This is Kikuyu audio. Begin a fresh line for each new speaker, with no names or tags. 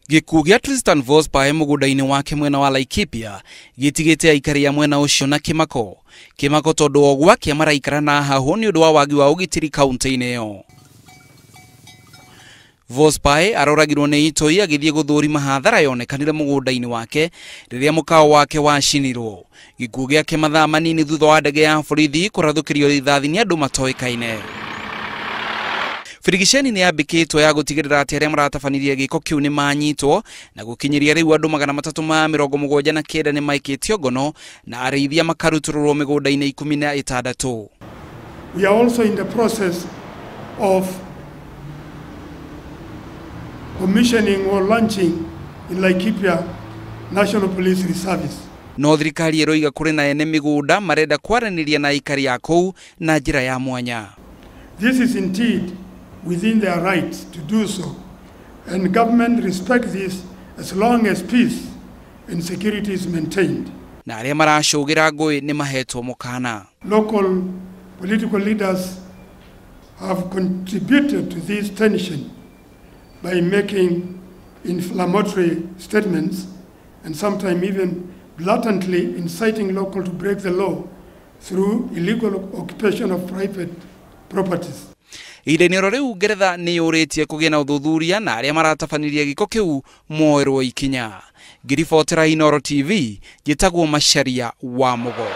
Gĩkuũ gĩa Tristan Vosper mũgũnda-inĩ wake mwena wa Laikipia gĩtigĩte aikari a mwena ũcio na kĩmako. Kĩmako tondũ o gwakĩa maraikara na hahũ nĩ ũndũ wa wagi wa ũgitĩri kaunti-inĩ ĩyo. Vosper aroragirwo nĩ itoi agĩthiĩ gũthũrima hathara yonekanire mũgũnda-inĩ wake rĩrĩa mũkawa wake wacinirwo. Gĩkuũ gĩake mathaa manini thutha wa ndege ya borithi kũrathũkĩrio rithathi nĩ andũ matoĩkaine. Birigiceni nĩ yambĩkĩtwo ya gũtigĩrĩra atĩ arĩa maratabanirie gĩko kĩu nĩ manyitwo na gũkinyĩria rĩu andũ 379 nĩ maikĩtio ngono na arĩithia makarutũrũrwo mĩgũnda-inĩ 16.
We are also in the process of commissioning or launching in Laikipia National Police Reservice.
No thirikari ĩroiga kũrĩ na ene mĩgũnda marenda kwaranĩria na aikari a kũu na njĩra ya mwanya.
This is indeed within their rights to do so, and government respect this as long as peace and security is maintained.
Na arĩa maracũgĩra ngũĩ nĩ mahetwo mũkana.
Local political leaders have contributed to this tension by making inflammatory statements and sometimes even blatantly inciting local to break the law through illegal occupation of private properties.
Ihinda-inĩ oro rĩu Ngeretha nĩ yũrĩtie kũgĩe na ũthuthuria na arĩa maratabanirie gĩko kĩu moerwo ikinya. Ngĩribotera Inooro TV, njĩtagwo Macharia wa Mũgo.